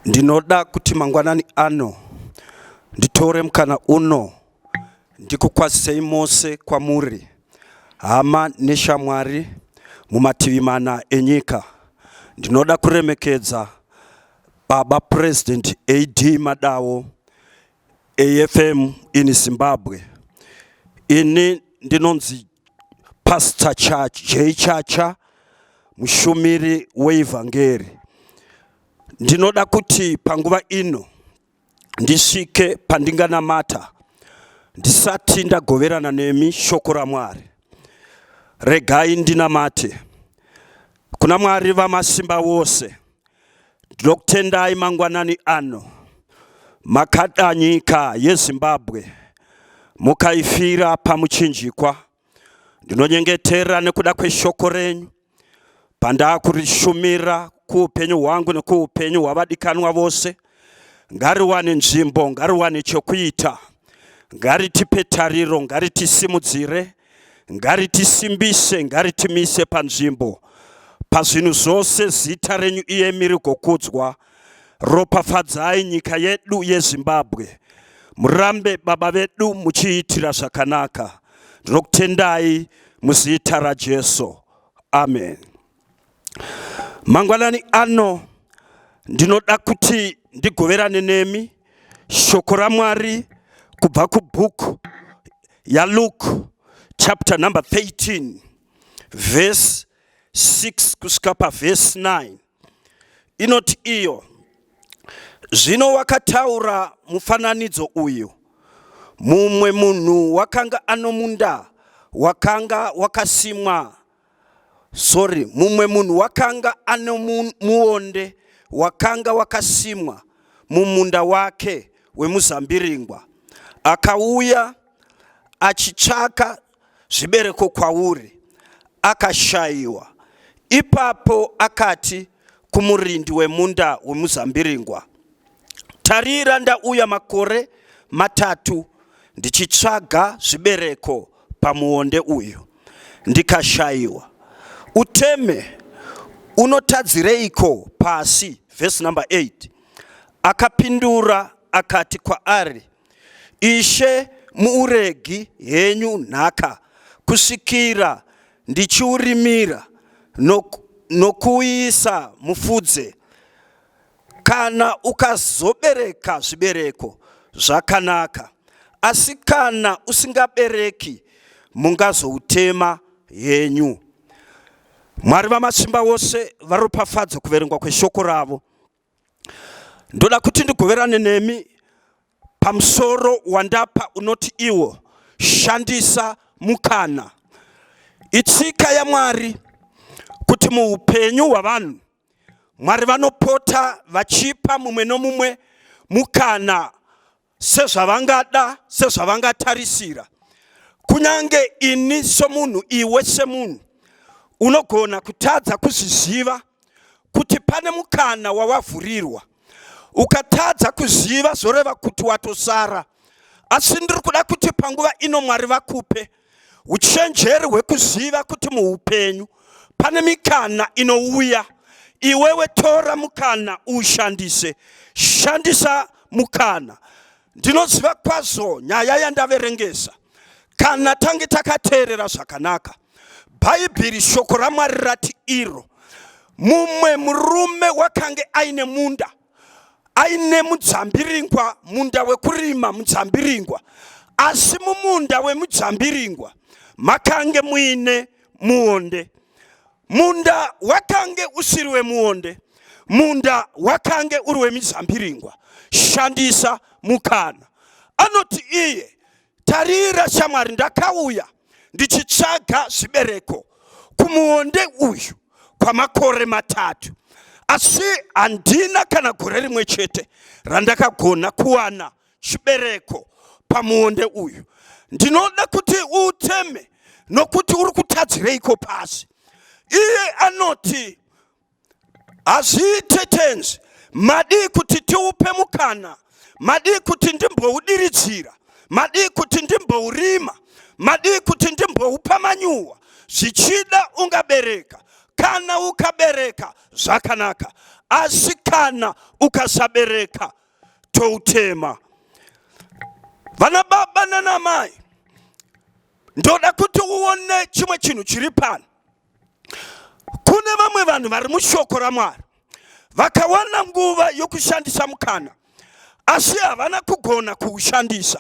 Ndinoda kuti mangwanani ano nditore mukana uno ndikukwazisei mose kwamuri hama neshamwari mumativi mana enyika. Ndinoda kuremekedza Baba President AD Madawo AFM in Zimbabwe. Ini ndinonzi Pastor Church J Chacha mushumiri weivhangeri. Ndinoda kuti panguva ino ndisvike pandinganamata ndisati ndagoverana nemi shoko raMwari. Regai ndinamate kuna Mwari vamasimba wose. Ndinokutendai mangwanani ano makada nyika yeZimbabwe mukaifira pamuchinjikwa. Ndinonyengetera nekuda kweshoko renyu pandakurishumira kuupenyu hwangu nekuupenyu hwavadikanwa vose ngariwane nzvimbo ngariwane chokuita ngaritipe tariro ngaritisimudzire ngaritisimbise ngaritimise panzvimbo pazvinhu zvose zita renyu iyemi rigokudzwa ropafadzai nyika yedu yezimbabwe murambe baba vedu muchiitira zvakanaka ndinokutendai muzita rajesu amen mangwanani ano ndinoda kuti ndigoverane nemi shoko ramwari kubva kubhuku yaluke chapter number 13 verse 6 kusvika pavhesi 9 inoti iyo zvino wakataura mufananidzo uyu mumwe munhu wakanga ano munda wakanga wakasimwa sorry mumwe munhu wakanga ano muonde wakanga wakasimwa mumunda wake wemuzambiringwa akauya achitsvaka zvibereko kwauri akashayiwa ipapo akati kumurindi wemunda wemuzambiringwa tarira ndauya makore matatu ndichitsvaga zvibereko pamuonde uyu ndikashayiwa uteme unotadzireiko pasi vhesi number 8 akapindura akati kwaari Ishe muuregi henyu nhaka kusvikira ndichiurimira nokuisa mufudze kana ukazobereka zvibereko zvakanaka asi kana usingabereki mungazoutema henyu mwari vamasimba wose varopafadze kuverengwa kweshoko ravo ndoda kuti ndigoverane nemi pamusoro wandapa unoti iwo shandisa mukana itsika yamwari kuti muupenyu hwavanhu mwari vanopota vachipa mumwe nomumwe mukana sezvavangada sezvavangatarisira kunyange ini somunhu iwe semunhu unogona kutadza kuzviziva kuti pane mukana wawavhurirwa ukatadza kuziva zvoreva kuti watosara asi ndiri kuda kuti panguva ino mwari vakupe uchenjeri hwekuziva kuti muupenyu pane mikana inouya iwewe tora mukana uushandise shandisa mukana ndinoziva kwazvo nyaya yandaverengesa kana tange takateerera zvakanaka bhaibheri shoko ramwari rati iro mumwe murume wakange aine munda aine mudzambiringwa munda wekurima mudzambiringwa asi mumunda wemudzambiringwa makange muine muonde munda wakange usiri wemuonde munda wakange uri wemizambiringwa shandisa mukana anoti iye tarira shamwari ndakauya ndichitsvaga zvibereko kumuonde uyu kwamakore matatu asi handina kana gore rimwe chete randakagona kuwana chibereko pamuonde uyu ndinoda kuti uuteme nokuti uri kutadzireiko pasi iye anoti hazviite tenzi madii kuti tiupe mukana madii kuti ndimboudiridzira madii kuti ndimbourima madii kuti ndimboupa manyuwa zvichida ungabereka Kana ukabereka zvakanaka, asi kana ukasabereka toutema. Vana baba nanamai, ndoda kuti uone chimwe chinhu chiri pano. Kune vamwe vanhu vari mushoko raMwari vakawana nguva yokushandisa mukana asi havana kugona kuushandisa.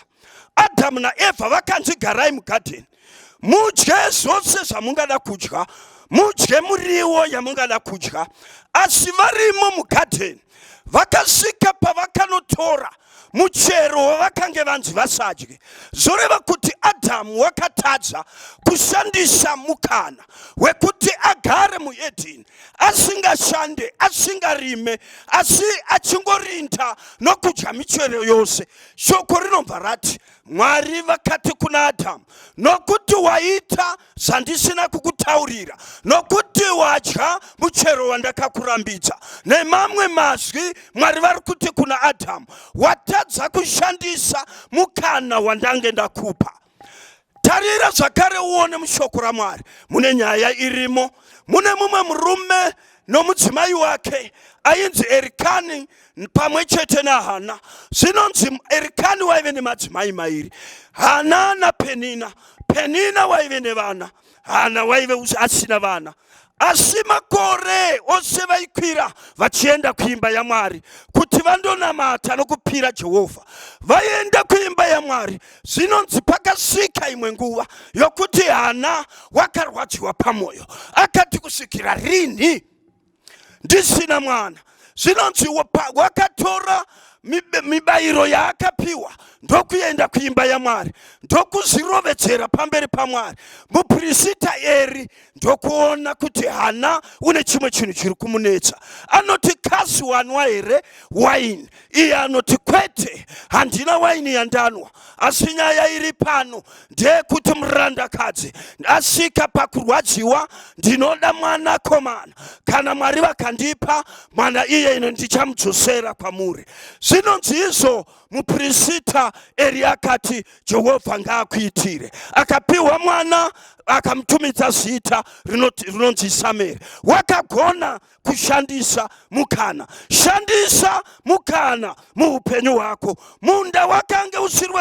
Adhamu naEvha vakanzi garai mugadheni mudye zvose zvamungada kudya, mudye muriwo yamungada kudya, asi varimo mugadheni vakasvika pavakanotora muchero wavakange vanzi vasadye. Zvoreva kuti Adhamu wakatadza kushandisa mukana wekuti agare muEdheni asingashande, asingarime, asi achingorinda nokudya michero yose. Shoko rinobva rati Mwari vakati kuna Adhamu, nokuti waita zvandisina kukutaurira, nokuti wadya muchero wandakakurambidza. Nemamwe mazwi, Mwari vari kuti kuna Adhamu, watadza kushandisa mukana wandange ndakupa. Tarira zvakare uone mushoko raMwari mune nyaya irimo. Mune mumwe murume nomudzimai wake ainzi Erikani pamwe chete naHana. Zvinonzi Erikani waive nemadzimai mairi, Hana naPenina. Penina waive nevana, Hana waive asina vana. Asi makore ose vaikwira vachienda kuimba yaMwari kuti vandonamata nokupira Jehovha. Vaienda kuimba yaMwari. Zvinonzi pakasvika imwe nguva yokuti Hana wakarwadziwa pamwoyo, akati kusvikira rinhi ndisina mwana? Zvinonzi wakatora mibayiro yaakapiwa ndokuenda kuimba yaMwari ndokuzvirovedzera pamberi paMwari. Mupirisita Eri ndokuona kuti Hana une chimwe chinhu chiri kumunetsa. Anoti, kasi wanwa here waini? Iye anoti, kwete, handina waini yandanwa, asi nyaya iri pano ndeyekuti murandakadzi asvika pakurwadziwa, ndinoda mwanakomana. Kana Mwari vakandipa mwana iye ino ndichamudzosera kwamuri. Zvinonzi izvo mupirisita Eri akati, Jehovha ngaakuitire. Akapiwa mwana akamutumidza zita rinonzi Samueri. Wakagona kushandisa mukana. Shandisa mukana muupenyu hwako. Munda wakange usiri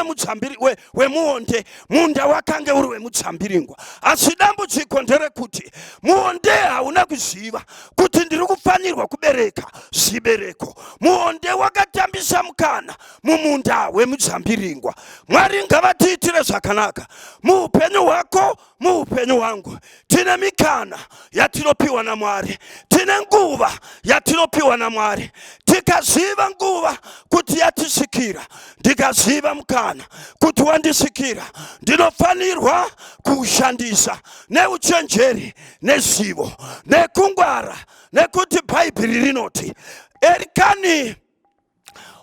wemuonde, munda wakange uri wemutsambiringwa. Asi dambudziko nderekuti muonde hauna kuziva kuti ndiri kufanirwa kubereka zvibereko. Muonde wakatambisa mukana mumunda wemudzambiringwa. Mwari ngavatiitire zvakanaka muupenyu hwako, muupenyu hwangu. Tine mikana yatinopiwa naMwari, tine nguva yatinopiwa naMwari. Tikaziva nguva kuti yatisvikira, ndikaziva mukana kuti wandisvikira, ndinofanirwa kuushandisa neuchenjeri nezivo nekungwara, nekuti Bhaibheri rinoti Erikani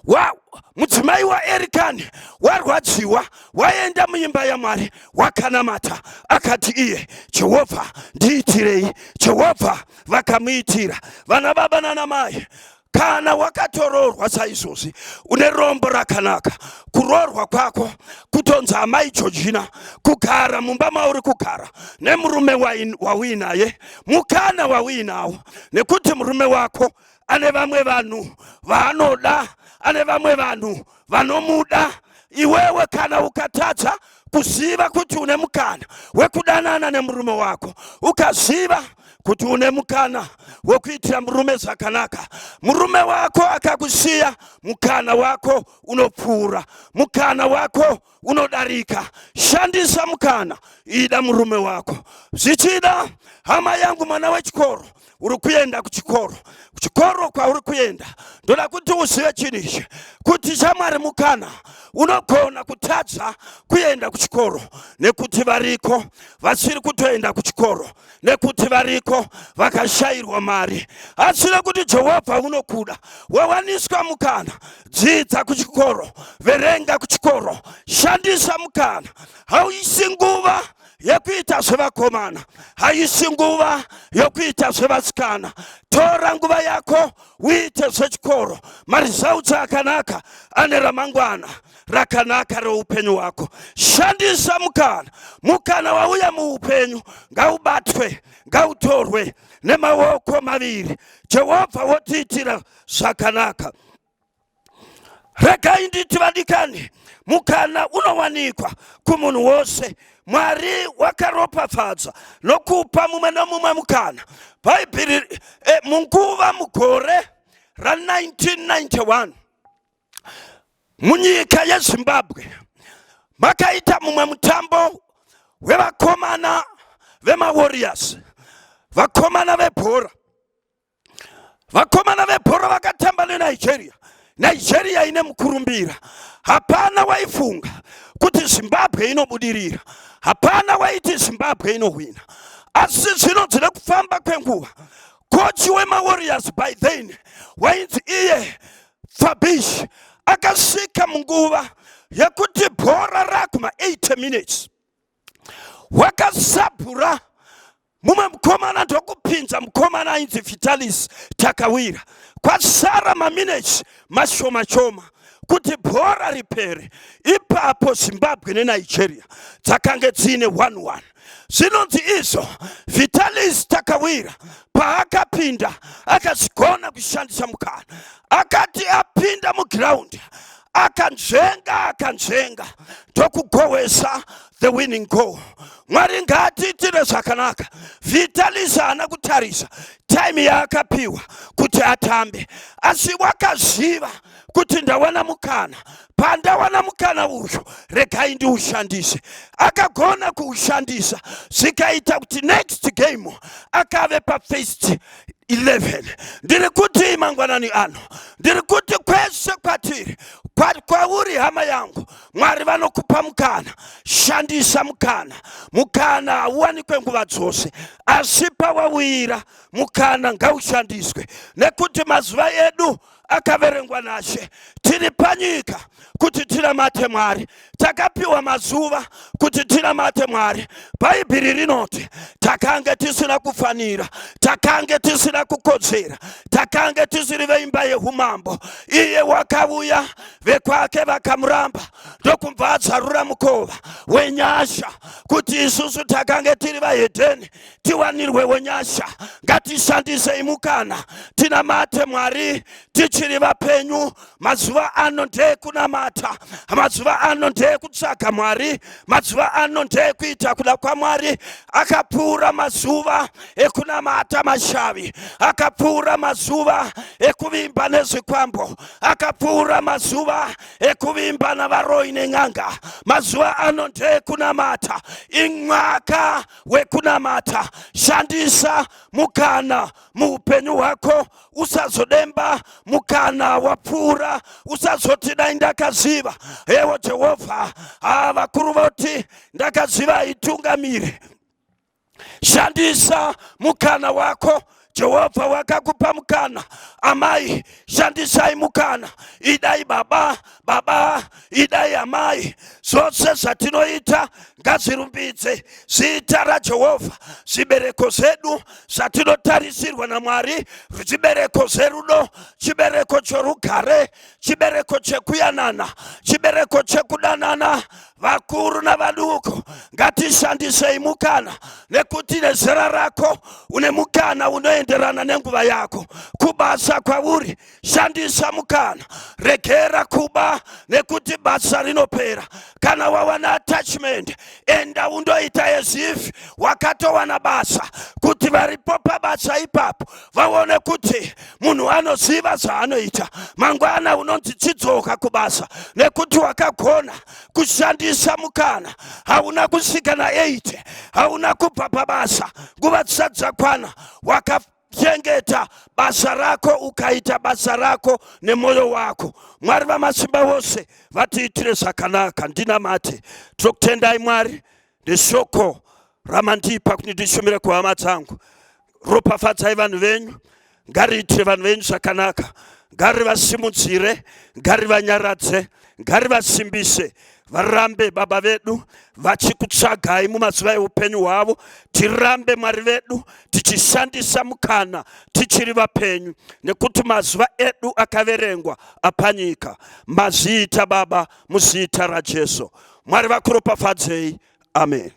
wa mudzimai waErikani warwadziwa, waenda muimba yaMwari, wakanamata, akati iye, Jehovha ndiitirei. Jehovha vakamuitira. Vana baba nana mai, kana wakatoroorwa saizvozvi, une rombo rakanaka. Kuroorwa kwako kutonzi amai Georgina, kugara mumba mauri kugara nemurume wauinaye, mukana wauinawo, nekuti murume wako ane vamwe vanhu vaanoda, ane vamwe vanhu vanomuda. Iwewe kana ukatadza kuziva kuti une mukana wekudanana nemurume wako, ukaziva kuti une mukana wekuitira murume zvakanaka, murume wako akakusiya, mukana wako unopfuura, mukana wako unodarika. Shandisa mukana, ida murume wako. Zvichida hama yangu, mwana wechikoro, uri kuenda kuchikoro, kuchikoro kwauri kuenda, ndoda kuti uzive chinhu ichi, kuti shamwari, mukana unogona kutadza kuenda kuchikoro nekuti variko vasiri kutoenda kuchikoro, nekuti variko vakashayirwa mari, asi nekuti Jehovha unokuda, wawaniswa mukana, dzidza kuchikoro, verenga kuchikoro, shandisa mukana. Hauisi nguva yekuita zvevakomana, haisi nguva yokuita zvevasikana. Tora nguva yako uite zvechikoro. Maresults akanaka ane ramangwana rakanaka reupenyu hwako. Shandisa mukana, mukana wauya muupenyu ngaubatwe, ngautorwe. nemaoko maviri. Jehovha wotiitira zvakanaka. Regai nditi vadikani, mukana unowanikwa kumunhu wose. Mwari wakaropafadza nokupa mumwe nomumwe mukana. Bhaibheri e, munguva mugore ra1991 munyika yeZimbabwe makaita mumwe mutambo wevakomana vemaWarriors, vakomana vebhora. Vakomana vebhora vakatamba neNigeria. Nigeria ine mukurumbira. Hapana waifunga kuti Zimbabwe inobudirira, hapana waiti Zimbabwe inohwina. Asi zvino dzine kufamba kwenguva, kochi wemaWarriors by then wainzi iye Fabish akasvika munguva yekuti bhora rakuma 80 minutes, wakasabhura mumwe mukomana ndokupinza mukomana ainzi Vitalis Takawira. Kwasara maminetsi mashoma shoma kuti bhora ripere. Ipapo Zimbabwe neNigeria dzakange dziine 1-1. Zvinonzi izvo Vitalis Takawira paakapinda akazvigona kushandisa mukana. Akati apinda mugiraundi akanzvenga akanzvenga ndokugohwesa the winning goal. Mwari ngaatiitire zvakanaka. Vitalis haana kutarisa time yaakapiwa kuti atambe, asi wakaziva kuti ndawana mukana. Pandawana mukana uyu regai ndiushandise. Akagona kuushandisa zvikaita kuti next game akave pafirst 11. Ndiri kuti mangwanani ano, ndiri kuti kwese kwatiri, kwauri hama yangu, Mwari vanokupa mukana, shandisa mukana. Mukana hauwanikwe nguva dzose, asi pawawira mukana ngaushandiswe, nekuti mazuva edu akaverengwa naShe. Tiri panyika kuti tinamate Mwari, takapiwa mazuva kuti tinamate Mwari. Bhaibheri rinoti takange tisina kufanira, takange tisina kukodzera, takange tisiri veimba yeumambo. Iye wakauya, vekwake vakamuramba, ndokubva adzarura mukova wenyasha kuti isusu takange tiri vahedheni tiwanirwewo nyasha. Ngatishandisei mukana tinamate Mwari tichiri vapenyu. Mazuva ano ndeekunamata, mazuva ano ndeekutsvaga Mwari, mazuva ano ndeekuita kuda kwaMwari. Akapfuura mazuva ekunamata mashavi, akapfuura mazuva ekuvimba nezvikwambo, akapfuura mazuva ekuvimba navaroi nen'anga. Mazuva ano ndeekunamata, imwaka wekunamata. Shandisa mukana muupenyu hwako, usazodemba mukana wapfuura, usazoti dai ndakaziva. Hewo Jehovha, vakuru voti ndakaziva itungamire. Shandisa mukana wako. Jehovha wakakupa mukana. Amai, shandisai mukana. Idai baba, baba idai amai. Zvose zvatinoita ngazvirumbidze zita raJehovha. Zvibereko zvedu zvatinotarisirwa naMwari, zvibereko zverudo, chibereko chorugare, chibereko chekuyanana, chibereko chekudanana, vakuru navaduku. Ngatishandisei mukana, nekuti nezera rako une mukana unoenderana nenguva yako. Kubasa kwauri, shandisa mukana. Regera kuba, nekuti basa rinopera. Kana wawana attachment, enda undoita as if wakatowana basa, kuti varipo pabasa ipapo vaone kuti munhu anoziva zvaanoita. Mangwana unonzi chidzoka kubasa nekuti wakagona kushandisa mukana. Hauna kusvika na 8, hauna kubva pabasa nguva dzisati dzakwana, wakachengeta basa rako, ukaita basa rako nemwoyo wako. Mwari vamasimba wose vatiitire zvakanaka. Ndinamate. Tinokutendai Mwari neshoko ramandipa kuti ndishumire kuhama dzangu. Ropafadzai vanhu venyu, ngariitire vanhu venyu zvakanaka, ngarivasimudzire, ngarivanyaradze, ngarivasimbise, varambe Baba vedu vachikutsvagai mumazuva eupenyu hwavo. Tirambe Mwari vedu tichishandisa mukana tichiri vapenyu, nekuti mazuva edu akaverengwa apanyika. Mazviita Baba, muzita raJesu. Mwari vakuropafadzei. Amen.